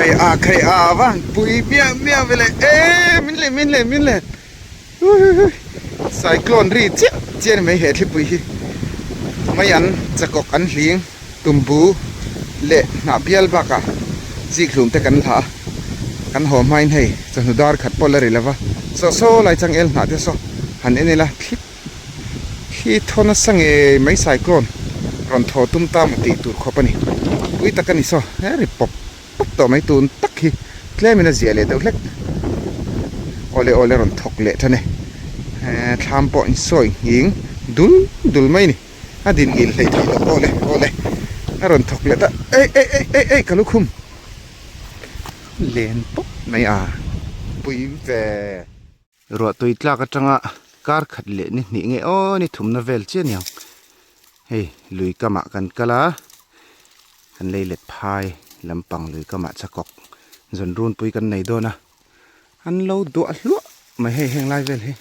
Khai a khai a va han pui miah miah ve le e min le min le min le Cyclone ri chiah chiah a ni mai he thlipui hi mai an chakawk an hling tumbu leh hnah bial bakah zik hlum te kan hlah a kan haw hmain hei chawhnu dar khat pawh la ri lova saw saw lai changel hnah te saw han en ila thlip Khi thaw nasa ngei mai cyclone rawn thaw tum ta maw tih tur khawp a ni. Pui tak a ni saw, he ri pawp pawp tawh mai tun tak hi tlemin a ziah leh deuh hlek. Awle awle rawn thawk leh tan e. Thlam pawh in sawi nghing dul dul mai a ni. A din nghilh hleih theih loh awle awle a rawn thawk leh ta ei ei ei ei ei ka lukhum len pawp mai a pui ve. Ruahtui tlak atanga kar khat leh ni hnih nge aw ni thumna vel chiah aniang hei lui kamah kan kal a kan lei let phai lampang lui kamah chakawk zawn runpui kan nei dawn a an lo duah hluah mai hei heng lai vel hi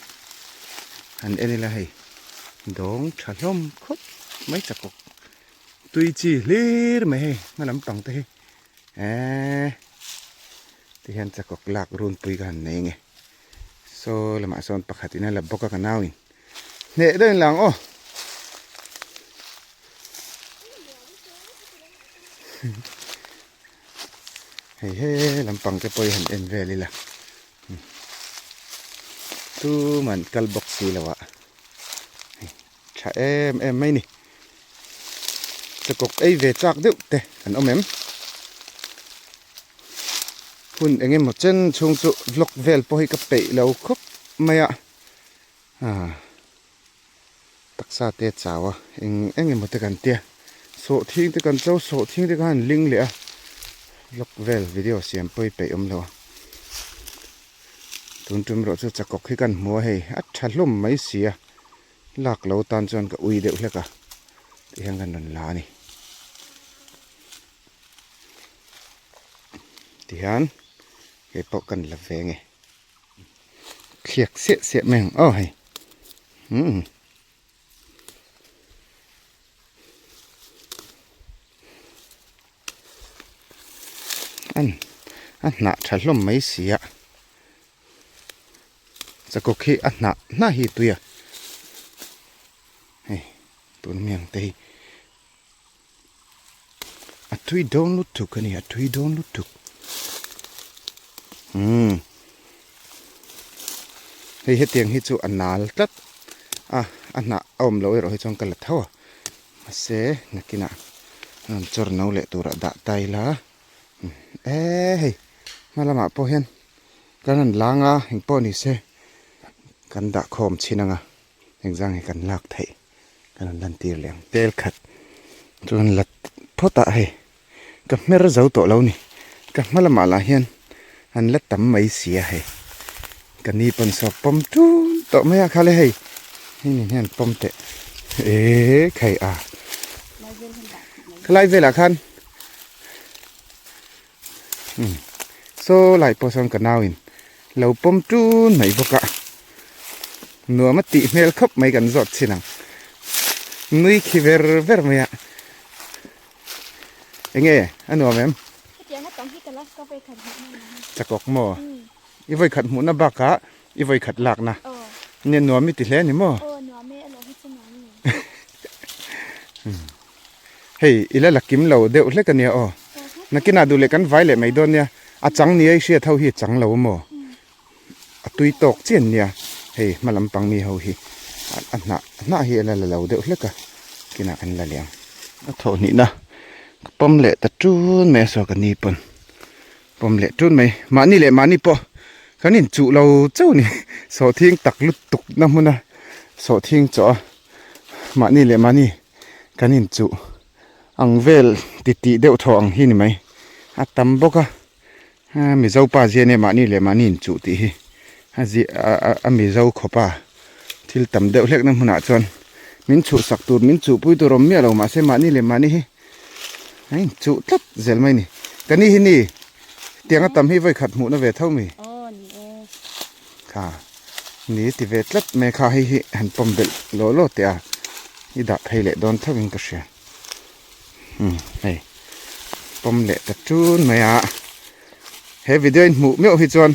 han en ila hei dawng tha hlawm khawp mai chakawk tui chi hlir mai hei hma lampang te hi eee. Ti hian chakawk lak runpui ka han nei nge. Saw lamah sawn pakhat in a la bawk a ka nau in. Hneh deuh in lang aw. Hei he lampang te pawh hi han en vel ila. Tuman kal bawk si lo ah. Tha em em mai ni. Chakawk ei ve chak deuh te an awm em. Hun eng emaw chen chhung chu vlog vel pawh hi ka peih lo khawp mai a. Ah taksa te chau a eng eng emaw te kan tia. Sawhthing te kan cho sawhthing te kha han ling leh a. Vlog vel video siam pawh hi peih awm lo a. Tun tum erawh chu chakawk hi kan hmu a hei a tha hlawm mai si a. Lak lo tan chuan ka ui deuh hlek a ti hian kan rawn la a ni. Ti hian kei pawh kan la ve nge. Thliak siah siah mai ang aw hei. Umm. An a hnah tha hlawm mai si a. Chakawk hi a hnah hnah hi tui a hei tun miang te hi a tui dawn lutuk a ni a tui dawn lutuk umm hei hetiang hi chu a nal tlat a a hnah a awm loh erawh hi chuan ka la tho a mahse nakinah rawn chawr no leh turah dah ta ila e hei hma lamah pawh hian. Kan han lang a, eng pawh ni se kan dah khawm chhin ang a, engzang nge kan lak theih kan han lantir leh ang. Tel khat chuan la phawt ah hei ka hmer zo tawh lo ni, ka hma lamah lah hian an la tam mai si a hei, ka ni pawn saw pawm tun tawh mai a khale hei, hei nen hian pawm teh eee khai a, khalai velah khan. Saw lai pawh sawn ka nau in lo pawm tun mai bawk a nuam a tih hmel khawp mai kan zawt chin ang nui khi ver ver mai a enge a nuam em chakawk maw i vawi khat hmuhna bakah i vawi khat lakna nia nuam i ti hle a ni maw Hei i la la kim lo deuh hlek a nia aw. Nakinah duh leh kan vai leh mai dawn nia. A chang nia i hriat ho hi a chang lo maw? A tui tawk chian nia. Hei hma lampang mi ho hi a hnah hnah hi a la la lo deuh hlek a. Nakinah kan la leh ang. A thawh hnihna ka pawm leh ta tun mai a saw ka ni pawn pawm leh tun mai. Mahni leh mahni pawh kan inchuh lo chauh a ni. Sawhthing tak lutuk na hmuna sawhthing chawh a mahni leh mahni. Kan inchuh ang vel titih deuh thaw ang hi ni mai. A tam bawk a, Mizo pa zia nia mahni leh mahni inchuh tih hi a zia a Mizo khawp a, thil tam deuh hlekna hmunah chuan min chhuhsak tur min chuhpui tur awm miah lo mahse mahni leh mahni hi a inchuh tlat zel mai a ni. Ka ni hi ni tiang a tam hi vawi khat hmuhna ve tho mi? Kha ni ti ve tlat mai kha hei hi han pawm belh lawh lawh teh a i dah phei leh dawn tho in ka hria umm hei pawm leh ta tun mai a. He video in hmuh meuh hi chuan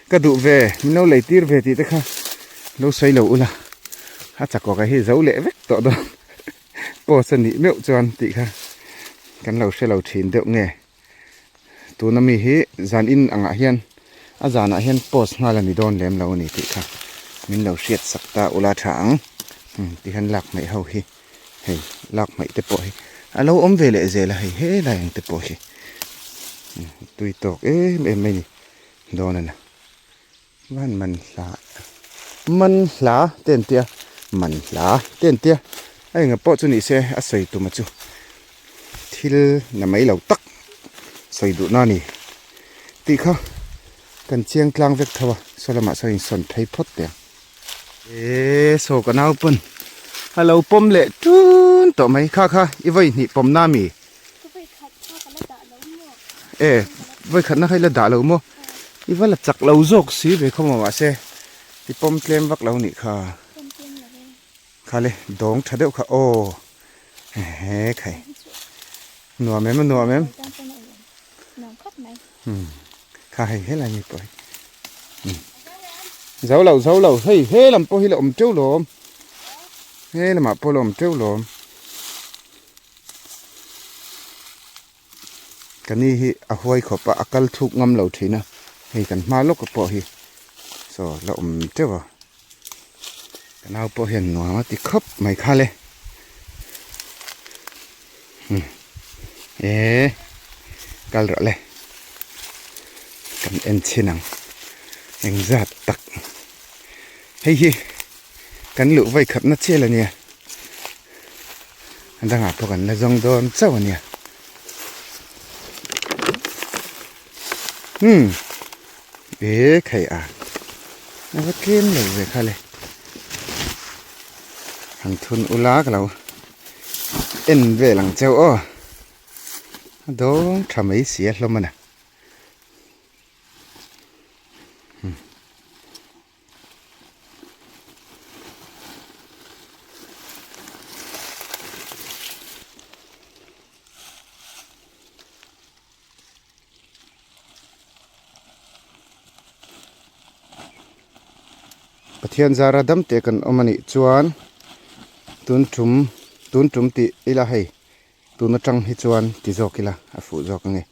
ka duh ve min lo lei tir ve tih te kha lo sawi lo ula a chakawk ah hi zo leh vek tawh dawn post a nih meuh chuan tih kha kan lo hre lo thin deuh nge tuna mi hi zan in angah hian a zanah hian post nghal a ni dawn lem lo a ni tih kha min lo hriat sak ta ula tha ang ti hian lak hmaih ho hi. Hei lak hmaih te pawh hi a lo awm ve leh zel a hei helai ang te pawh hi tui tawk em em mai ni dawn a na van man hla man hla te an tia man hla te an tia a enga pawh chu ni se a sawi tuma chu thil na mai lo tak sawi duh na a ni tih kha kan chiang tlang vek tho a saw lamah sawn insawn phei phawt teh ang. Eee saw ka nau pawn a lo pawm leh tun tawh mai kha kha i vawi hnih pawm na mi e vawi khat na kha i la dah lo maw i va la chak lo zawk si ve khaw maw mahse i pawm tlem vak lo nih kha kha le dawng tha deuh kha aw he khai nuam em a nuam em Kha hei helai mi pawh hi zo lo zo lo hei he lam pawh hi la awm teuh lawm he lamah pawh la awm teuh lawm ka ni hi a huai khawp a a kal thuk ngam lo thin a hei kan hma lawk pawh hi saw la awm teuh a ka nau pawh hian nuam a ti khawp mai kha le. Eee kal rawh le kan en chhin ang eng zat tak hei hi kan luh vawi khat na chial ania a dangah pawh kan la zawng dawn chauh ania umm eee khai a a va tlem lo ve kha le han thun ula ka lo. En vel ang cheu aw a dawng tha mai si a hlawm a na Pathian zara dam te kan awm a nih chuan tun tum tun tum tih ila hei tun atang hi chuan ti zawk ila a fuh zawk ange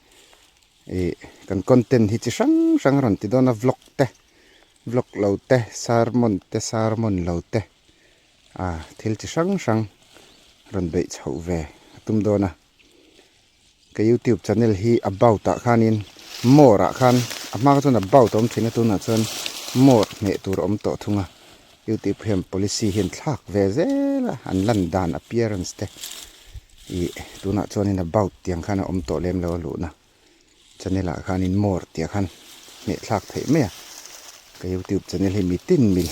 ih kan content hi chi hrang hrang a rawn ti dawn a vlog te vlog lo te sermon te sermon lo te ah thil chi hrang hrang rawn beih chhoh ve a tum dawn a. Ka youtube channel hi about ah khanin more ah khan a hma kha chuan about a awm thin a tunah chuan more hmeh tur a awm tawh thung a youtube hian policy hian thlak ve zel a an lan dan appearance te ih tunah chuanin about tiang khan a awm tawh lem lo a luhna channel ah khanin more tih ah khan hmeh thlak theih mai a ka youtube channel hi mitin mil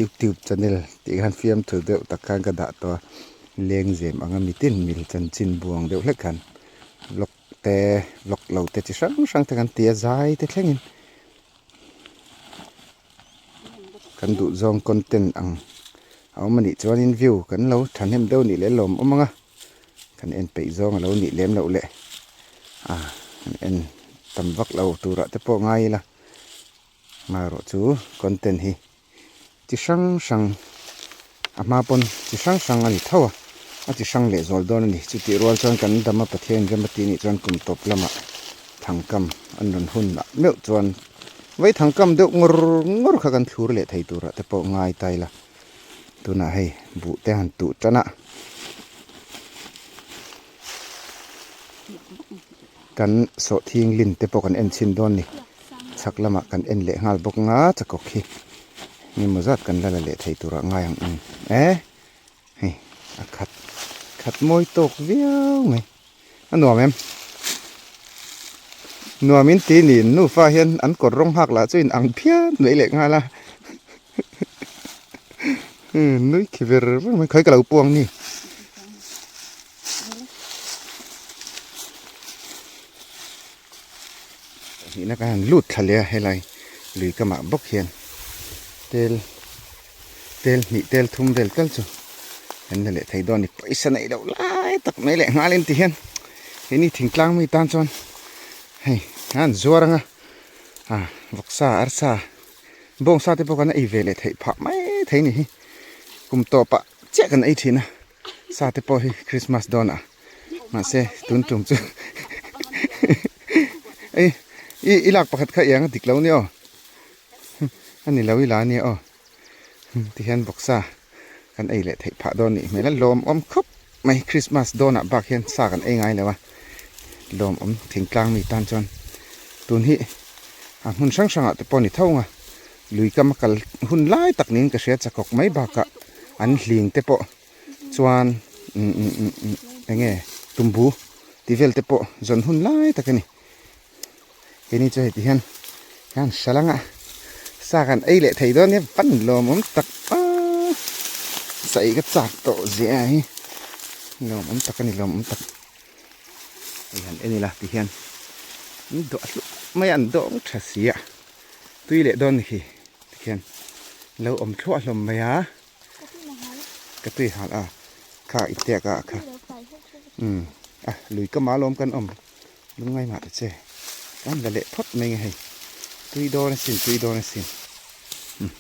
youtube channel tih khan fiamthu deuh tak khan ka dah tawh a. Lengzem anga mitin mil chanchin buang deuh hlek khan vlog te vlog lo te chi hrang hrang te kan ti a zai te thlengin kan duh zawng content ang a awm a nih chuanin view kan lo thahnem deuh nih leh lawm awm ang a kan en peih zawng a lo nih lem loh leh a kan en tam vak lo turah te pawh ngai ila marawh chu content hi. Chi hrang hrang a hma pawn chi hrang hrang a ni tho a, a chi hrang leh zual dawn a ni. Chutih rual chuan kan dama Pathian rem a tih nih chuan kum tawp lamah thangkam an rawn hun ah meuh chuan vai thangkam deuh ngawr ngawr kha kan thlur leh thei turah te pawh ngai ta ila. Tunah hei buh te han tuh tan a, kan sawhthing lin te pawh kan en chhin dawn a ni. Chhak lamah kan en leh nghal bawk nga chakawk hi engemaw zat kan la la leh thei turah ngai ang ang e hei a khat khat mawi tawk viau mai a nuam em nuam in ti niin nufa hian an kawr rawng nghak lah chu in ang phian mai leh nghal a nui khi ver ver mai khawi ka lo puang ni. Hnihna kan han lut thla leh a helai lui kamah bawk hian tel tel hnih tel thum vel tal chu kan la leh thei dawn a ni pawisa neih loh lai tak mai leh nghal in ti hian keini thingtlang mi tan chuan hei an zuar ang a. A vawksa arsa bawngsa te pawh kan ei ve leh theih phah mai thei ni hi kum tawpah chiah kan ei thin a sa te pawh hi Christmas dawnah mahse tun tum chu ei i i lak pakhat kha iang a dik lo nia aw a ni lo i la nia aw tihian vawksa kan ei leh theih phah dawn nih hmel a lawmawm khawp mai Christmas dawnah bak hian sa kan ei ngai lo a lawmawm thingtlang mi tan chuan tun hi a hmun hrang hrangah te pawh a ni tho ang a lui kam a kal hun lai tak niin ka hria chakawk mai bakah an hling te pawh chuan umm umm umm umm eng nge tumbu tih vel te pawh zawn hun lai tak a ni. Keini chu heti hian hian hra langa sa kan ei leh thei dawn nia van lawmawm tak a sa ei ka chak tawh zia hi lawmawm tak a ni lawmawm tak hei han en ila ti hian an dawh hluah mai a an dawng tha si a tui leh dawn khi ti khian lo awm thluah hlawm mai a ka tui hal a kha i tek a kha umm a lui ka ma lawm kan awm. Lungngai mah ta che. Kan la leh phawt mai nge hei. Tui dawn asin, tui dawn asin. Umm.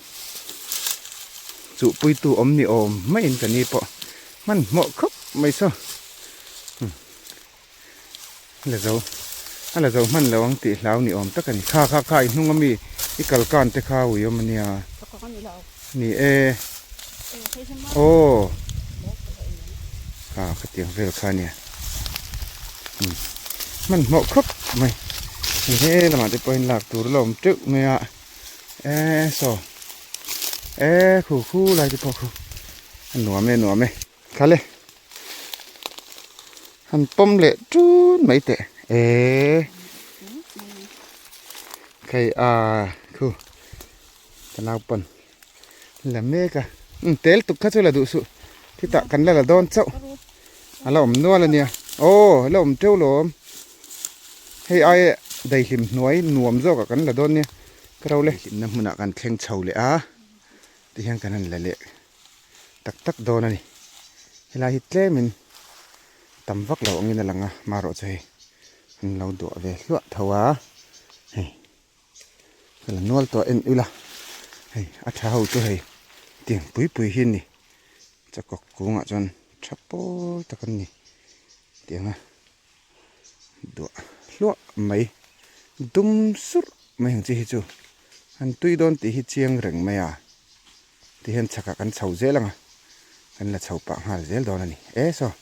Chuhpuitu awm ni awm maiin ka ni pawh hmanhmawh khawp mai saw. Umm. A la zo, a la zo hman lo ang tih hlau ni awm tak a ni. Kha kha kha i hnung ami i kal kan te kha ui awm ania. Ni e. Aw. Kha khatiang vel kha ania. Umm. Hmanhmawh khawp mai. Hei he lamah te pawhin lak tur a la awm teuh mai a. E saw. E khu khu lai te pawh khu. A nuam e nuam e. Khale. Han pawm leh tun mai teh. E. Khai a khu. Ka naupan la mek a umm tel tuk kha chu la duh suh khitah kan la la dawn chauh a la awm nual a nia aw a la awm teuh lawm hei aia daihlim hnuai nuam zawk ah kan la dawn nia ka ro le hlimna hmunah kan thleng chho leh a tihian kan han la leh tak tak dawn a ni helai hi tlemin tam vak lo angin a lang a marawh chu hei an lo duah ve hluah tho a hei. Ka la nual tawh en ila hei a tha ho chu hei tiang pui pui hi a ni chakawk kungah chuan tha pawl tak an ni tianga duah hluah mai dum surh mai ang chi hi chu an tui dawn tih hi chiang reng mai a ti hian chhakah kan chho zel ang a kan la chho pah nghal zel dawn a ni e saw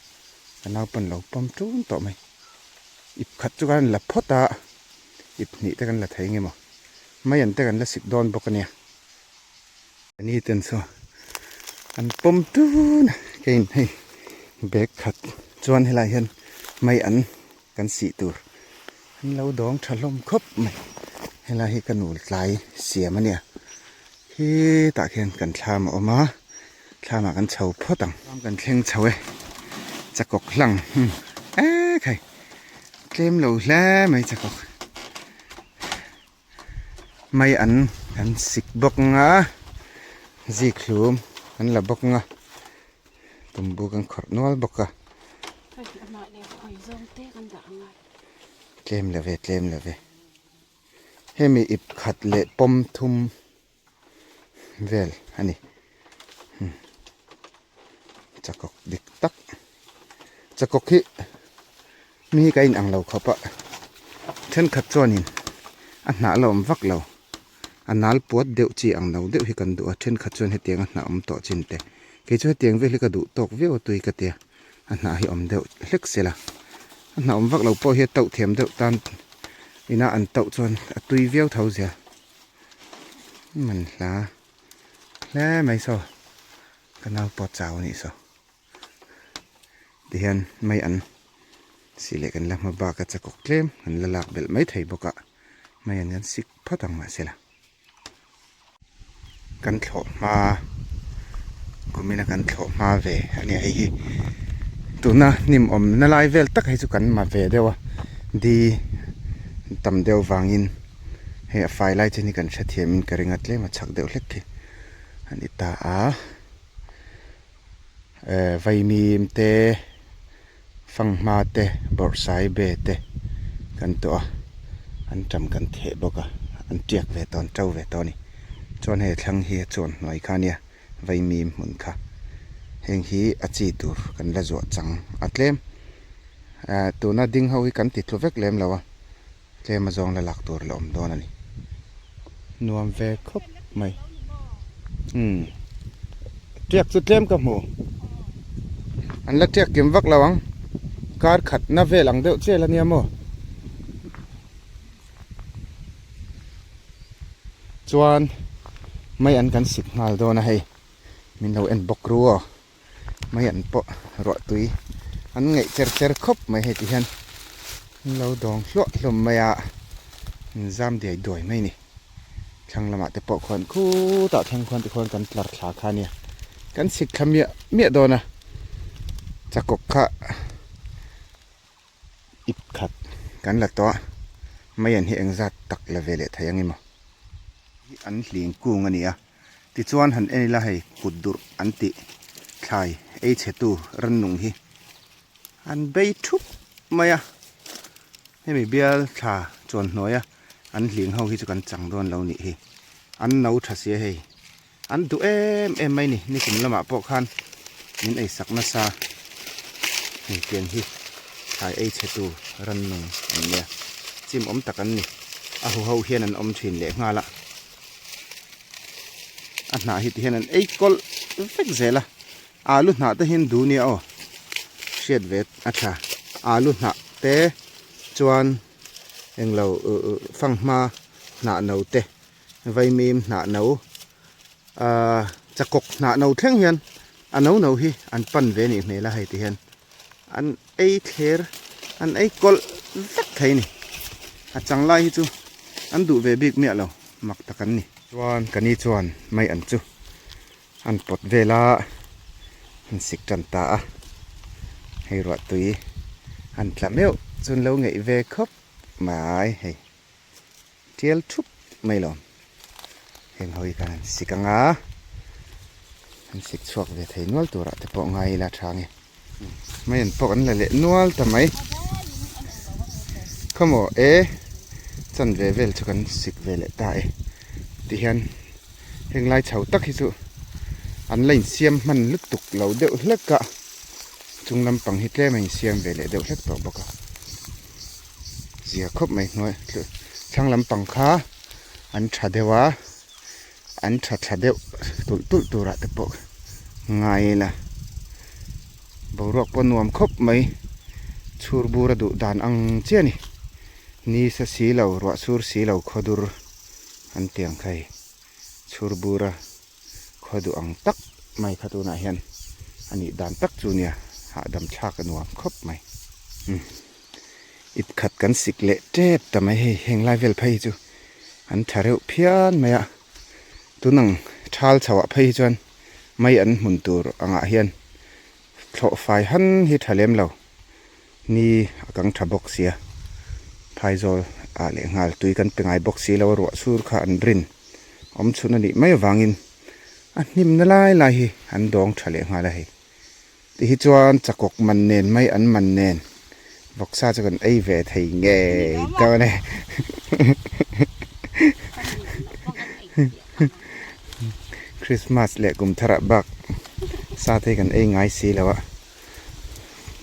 ka naupan lo pawm tun tawh mai ip khat chu kan la phawt a. Ip hnih te kan la thei nge maw? Mai an te kan la sik dawn bawk a nia. Ni ten saw an pawm tun a keiin hei bag khat chuan helai hian mai an kan sih tur an lo dawng tha hlawm khawp mai. Helai hi ka nul tlai siam a nia. Hetah khian kan thlam a awm a thlamah kan chho phawt ang. Kan thleng chho e chakawk hlang ekhai. Tlem lo hle mai chakawk mai an kan sik bawk ang a zik hlum an la bawk ang a tumbu kan khawrh nual bawk a tlem lo ve tlem lo ve hemi ip khat leh pawm thum vel a ni chakawk dik tak chakawk hi mi hi ka in ang lo khawp a thenkhat chuanin a hnah la awm vak lo a nal puat deuh chi ang lo deuh hi kan duh a thenkhat chuan hetiang a hnah awm tawh chin te kei chu hetiang vel hi ka duh tawk viau a tui ka tia a hnah hi awm deuh hlek sela a hnah awm vak lo pawh hi a tauh thiam deuh tan ina an tauh chuan a tui viau tho zel. Man hla hle mai saw ka nau pawh chau anih saw tihian mai an sih leh kan la hma bak a chakawk tlem kan la lak belh mai thei bawk a mai an kan sik phawt ang mahse la kan thlawh hma kumina kan thlawh hma ve a nia hei hi tuna hnim awmna lai vel tak hi chu kan ma ve deuh a di tam deuh vangin. Hei a fai lai chin hi kan hrethiam in ka ring a tlem a chhak deuh hlek khi a ni ta a eh vaimim te fanghma te bawrhsai be te kan tawh a an tam kan theh bawk a. an tiak ve tawh an to ve tawh a ni. Chuan hei a thlang hi a chuan hnuai kha a nia vaimim hmun kha. Heng hi a chi tur kan la zuah chang a tlem. Ahh tuna ding ho hi kan ti tlu vek lem lo a, tlem a zawng la lak tur la awm dawn a ni. Nuam ve khawp mai. Umm tiak chu tlem ka hmu. An la tiak kim vak lo ang. Kar khatna vel ang deuh chiah la nia maw. Chuan mai an kan sik nghal dawn a hei. Min lo en bawk ru aw. Mai an pawh ruah tui an ngaih cher cher khawp mai hei ti hian an lo dawng hluah hlawm mai a an zam diai duai mai a ni thlang lamah te pawh khuan khutah thleng khuan tikhuan kan tlar thla kha a nia kan chhik thla miah miah dawn a chakawk kha ip khat kan la tawh a mai an hi engzat tak la ve leh thei ang emaw hi an hling kung a ni a. Tichuan han en ila hei kut durh an tih thlai ei chhetu rannung hi an bei thup mai a, hemi bial thla chuan hnuaia an hling ho hi chu kan chang dawn lo nih hi, an no tha sia hei an duh em em mai ni, nikum lamah pawh khan min ei sak nasa hei tiang hi thlai ei chhetu rannung an nia, chim awm tak an ni, a huho hian an awm thin leh nghal a. A hnah hi ti hian an ei kawlh vek zel a alu hnah te hian duh nia aw hriat ve a tha alu hnah te chuan englo uh fanghma hnah no te vaimim hnah no ahh chakawk hnah no thleng hian a no no hi an pan ve a nih hmel a hei ti hian an ei thler an ei kawlh vek thei a ni a chang lai hi chu an duh ve bik miah lo mak tak an ni. Chuan ka ni chuan mai an chu an pawt vel a an sik tan ta a hei ruah tui an tla meuh chu an lo ngeih ve khawp mai hei tial thup mai lo heng ho hi khan an sik ang a an sik chhuak ve thei nual turah te pawh ngai ila tha nge mai an pawh an la leh nual ta mai khawmaw e chan ve vel chu kan sik ve leh ta e tihian heng lai chho tak hi chu an la insiam hman lutuk lo deuh hlek a chung lampang hi tlem a insiam ve leh deuh hlek tawh bawk a. Zia khawp mai hnuai thlang lampang kha an tha deuh a an tha tha deuh tulh tulh turah te pawh ngai ila boruak pawh nuam khawp mai chhur bur a duh dan ang chiah a ni ni sa si lo ruah sur si lo khawdur an ti ang kha hei chhur bur a khaw duh ang tak mai kha tunah hian a nih dan tak chu nia hahdam thlak a nuam khawp mai umm. Ip khat kan sik leh tep ta mai hei heng lai vel phei hi chu an tha reuh phian mai a tunang thal chho ah phei hi chuan mai an hmun tur angah hian thlawh fai han hi tha lem lo ni a kang tha bawk sia phaizawl ah leh nghal tui kan pe ngai bawk si lo a ruah sur kha an rin awm chhun a nih mai avangin a hnim na lai lai hi an dawng tha leh nghal a hei. Ti hi chuan chakawk man nen mai an man nen vawksa chu kan ei ve thei ngei dawn e. Christmas leh kum tharah bak sa te hi kan ei ngai si lo a,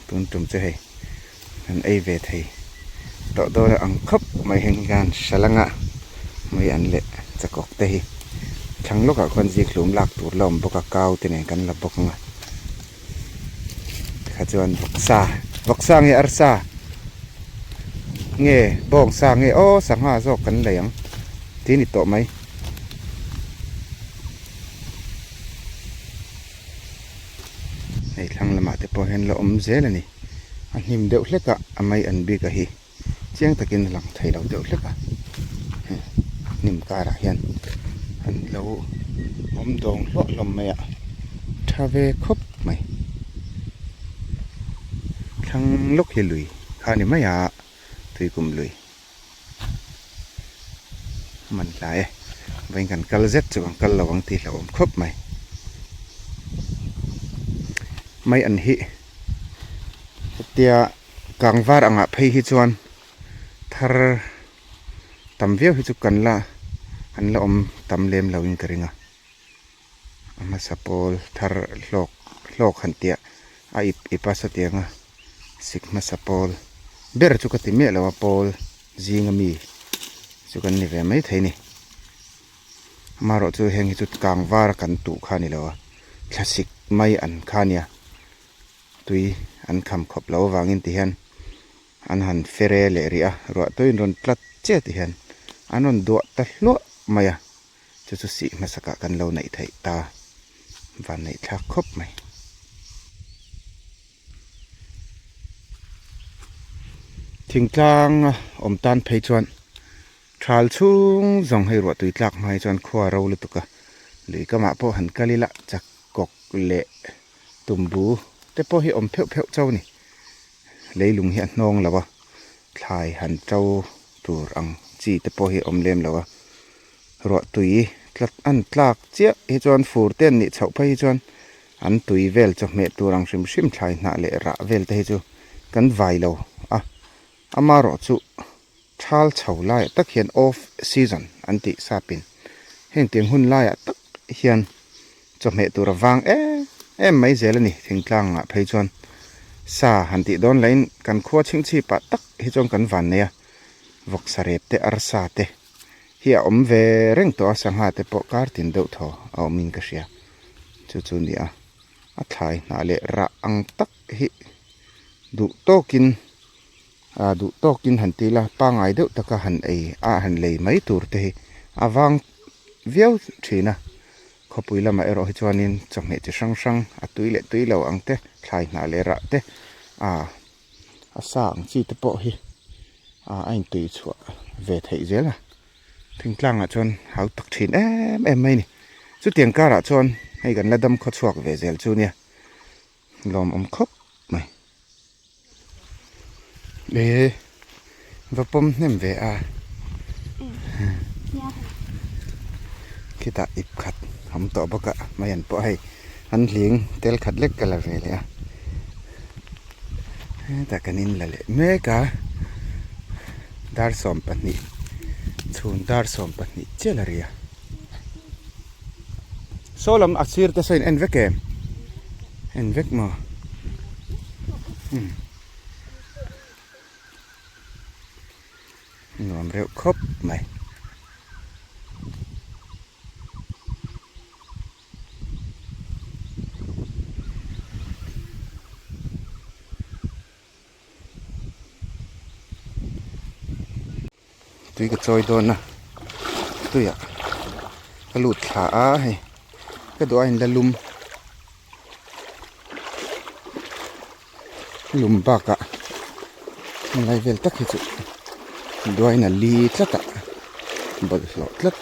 tun tum chu hei kan ei ve thei tawh dawn a ang khawp mai heng hian hra langa mai an leh chakawk te hi thlang lawkah khuan zikhlum lak tur la awm bawk a kau te nen kan la bawk ang a tikha chuan vawksa vawksa nge arsa nge bawngsa nge aw sangha zawk kan lei ang tih a ni tawh mai. Hei thlang lamah te pawh hian la awm zel a ni. A hnim deuh hlek a, a mai an bik a hi chiang takin a lang thei lo deuh hlek a. Hei hnim karah hian an lo awm dawng hluah hlawm mai a, tha ve khawp mai. Thlang lawk hi lui kha a ni mai a, tuikum lui. Man hlai e vawiin kan kal zet chu kan kal lo ang tih hlauhawm khawp mai mai an hi hetia kang var angah phei hi chuan thar tam viau hi chu kan la. An la awm tam lem lo in ka ring a. A hmasa pawl thar hlawk hlawk han tih a a ip ip a sawtiang a sik hmasa pawl ber chu ka ti miah lo a pawl zing ami chu kan ni ve mai thei a ni. Amaherawh chu heng hi chu kang var a kan tuh kha a ni lo a thlasik mai an kha a nia tui an kham khawp lo avangin ti hian An han fere leh rih a, ruah tuiin rawn tlat chiah ti hian an rawn duah ta hluah mai a, chu chu sih hmasakah kan lo neih theih ta van neih thlak khawp mai. Thingtlang a awm tan phei chuan thal chhung zawng hei ruah tui tlak hma hi chuan khua ro lutuk a, lui kamah pawh han kal ila chakawk leh tumbu te pawh hi awm pheuh pheuh chauh a ni. Leilung hi a hnawng lo a, thlai han to tur ang chi te pawh hi a awm lem lo a, ruah tui tlat an tlak chiah hi chuan fur te an nih chhoh phei hi chuan an tui vel chawhmeh tur ang hrim hrim thlai hnah leh rah vel te hi chu kan vai lo a, amaherawhchu thal chho laiah tak hian off season an tih sapin heng tiang hun laiah tak hian chawhmeh tur a vang em em mai zel a ni thingtlang ah phei chuan sa han tih dawn lahin kan khua chhingchhip ah tak hi chuan kan van nei a vawksa rep te arsa te hi a awm ve reng tawh a sangha te pawh kar tin deuh thaw a awm in ka hria chu chu a ni a a thlai hnah leh rah ang tak hi duh tawkin. Ah duh tawkin han ti ila pangngai deuh taka han ei a han lei mai tur te hi a vang viau thin a khawpui lamah erawh hi chuanin chawhmeh chi hrang hrang a tui leh tui lo ang te thlai hnah leh rah te ah a sa ang chi te pawh hi ah a intui chhuah ve theih zel a thingtlangah chuan hau tak thin em em mai a ni chutiang karah chuan hei kan la dam khawchhuak ve zel chu nia. Lawmawm khawp mai. E va pawm hnem ve a. Khitah ip khat awm tawh bawk a mai an pawh hei an hling tel khat lek ka la ve leh a. Hetah kan in la leh mek a dar 12 chhun dar 12 chiah la ri a. Saw lam a sir te saw in en vek em? En vek maw? Umm. Nuam reuh khawp mai. Tui ka chawi dawn a tuiah ka lut thla a hei ka duh a in la lum lum bakah helai vel tak hi chu duain a li tlat a bawlhhlawh tlat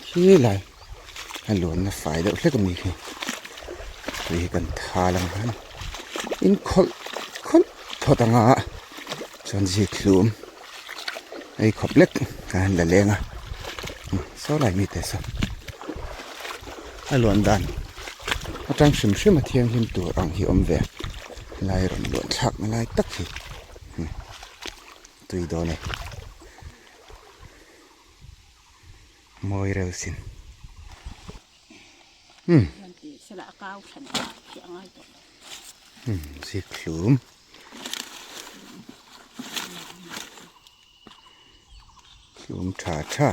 khilai a luanna fai deuh hlek ami khi tui hi kan thal ang khan in khawlh khawlh phawt ang a chuan zik hlum ei khawp lek kan han la leng a saw lai mite saw a luan dan atang hrim hrim a thianghlim tur ang hi awm ve lai rawn luan thlak na lai tak hi tui dawn e. Mawi reuh sin. Umm. Umm zik hlum. Hlum tha tha.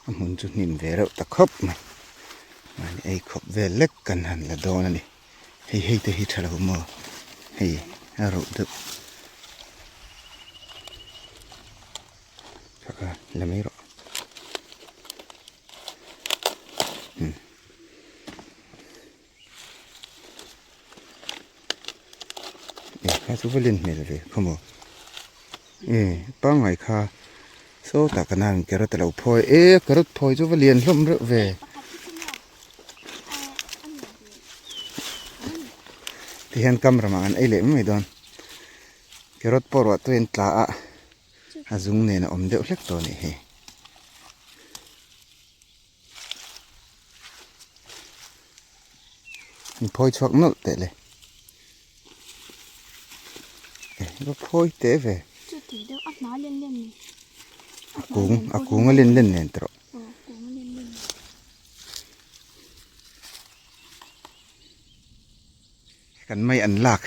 A hmun chu hnim ve reuh ta khawp mai. Mahni ei khawp vel lek kan han la dawn a ni. Hei hei te hi tha lo maw? Hei a roh deuh. Thaka la mai rawh. Hmm. E kha chu va len hmel ve khaw maw. E pangngai kha sawtah ka nang carrot a lo phawi e carrot phawi chu va lian hlawm reuh ve. Tihian camera mah an ei leh mai dawn. Carrot pawh ruah tuiin tla a. A zung nen a awm deuh hlek tawh a nih hi. An phawi chhuak nawlh teh le. E va phawi teh ve. Chu tih deuh a hna len len ni. A kung a kung a len len nen tawh. Kan mai an lak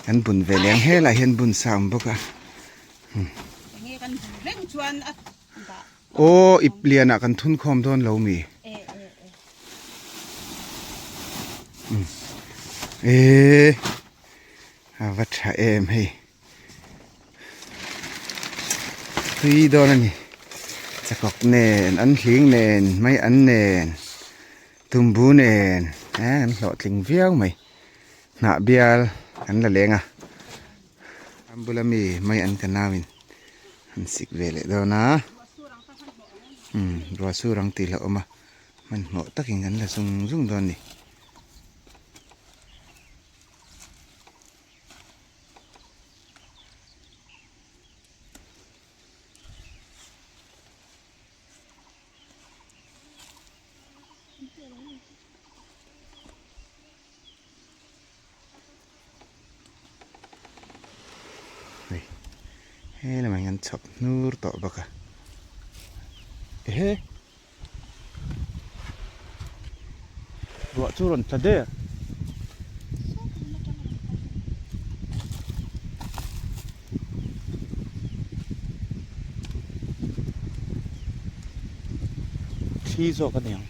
kan bun ve leng helai hian bun sa a awm bawk a. Enge kan bun reng chuan a dah. Aw ip lianah kan thun khawm dawn lo mi. Eee a va tha em hei. Tui dawn a ni. Chakawk nen an hling nen mai an nen. Tumbu nen eh an hlawhtling viau mai hnah bial an la leng a an bula mi mai an ka nauin an sik ve leh dawn a umm ruah sur ang tih hlauh awm a hmanhmawh takin an la zung zung dawn a ni. Hei he lamah hian chhawp hnur tawh bawk a ehe ruah chu rawn tla der. Thli zawk a ni ang.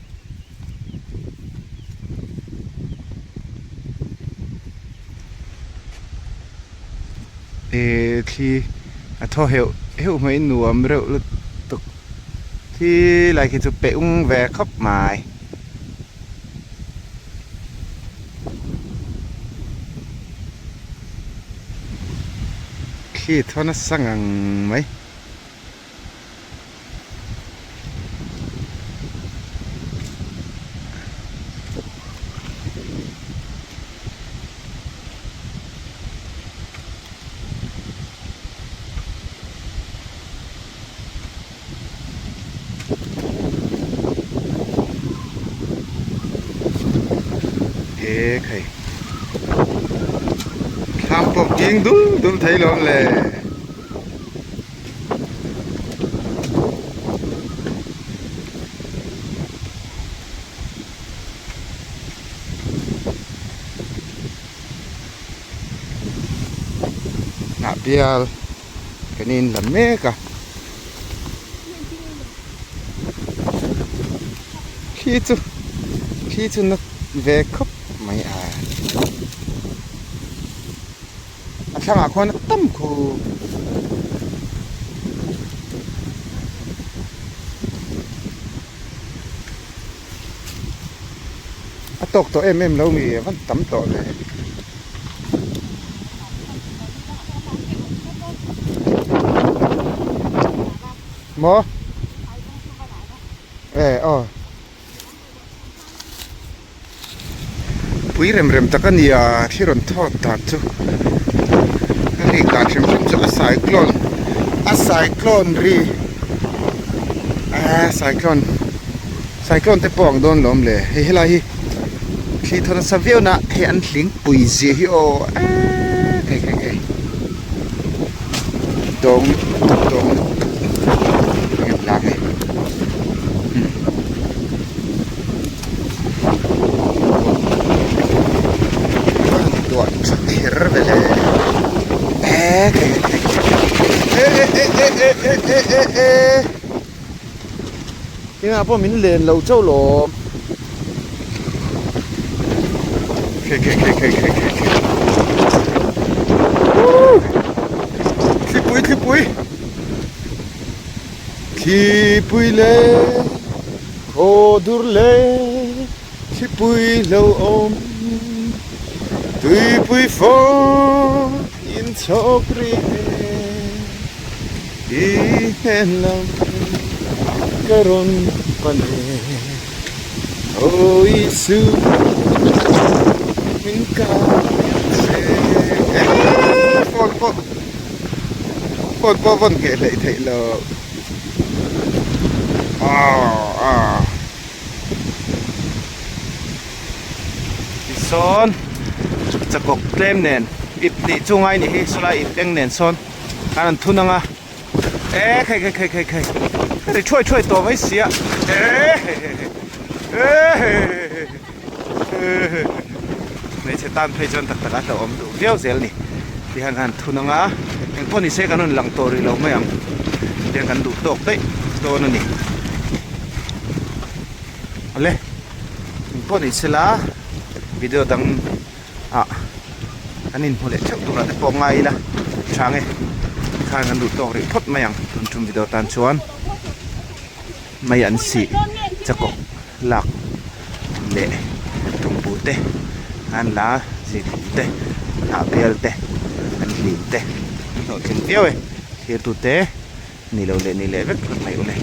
Ehh thli a thaw heuh heuh mai nuam reuh lutuk thli lai khi chu pe ung ve khawp mai. Thli thaw nasa ngang mai. He khai thlam pawh king dul dul thei lo le. Hnah bial kan in la mek a thli chu thli chu na ve khawp mai a a thlangah khuan a tam khur. A tawk tawh em em lo mi a van tam tawh ve. Maw? E aw. Pui rem rem tak a ni a thil rawn thawt dan chu a rik dan hrim hrim chu a cyclone a cyclone ri aaa cyclone cyclone te pawh ang dawn lawm le hei helai hi thli thaw nasa viau na hei an hling pui zia hi aw eee khei khei khei dawng dawng eng lam hei. Tuah tha kher ve le e khei khei e e e e e e e e e tinah pawh min len lo chauh lawm khei khei khei khei khei khei khei thlipui thlipui thlipui le. Khaw dur le thlipui lo awm, tuipui fawk in chhawk rih e, i hnen lam ka rawn pan e, Aw Isu min kal che. Eee phone pawh phone pawh vawn ngheh hleih theih loh. Tisawn chakawk tlem nen ip hnih chu ngai ni hi sawlai ip eng nen sawn an an thun ang a e khai khai khai khai khai ka ri thuai thuai tawh mai sia e he he he e he he he. Hmeichhe tan phei chuan tak tak a hlauhawm duh viau zel ni. Tihian han thun anga engpawh ni se kan rawn lang tawh rih lo mai ang. Tihian kan duh tawk daih dawn a ni. Awle engpawh ni sela video dang ah kan inhmu leh theuh turah te pawh ngai ila tha nge tikhan kan duh tawk rih phawt mai ang tun tum video tan chuan mai an sih chakawk lak leh tumbu te an la zikhlum te hnah bial te an hlim te an hlawhtling viau e thirtu te ni lo leh ni leh vek phawt mai ule.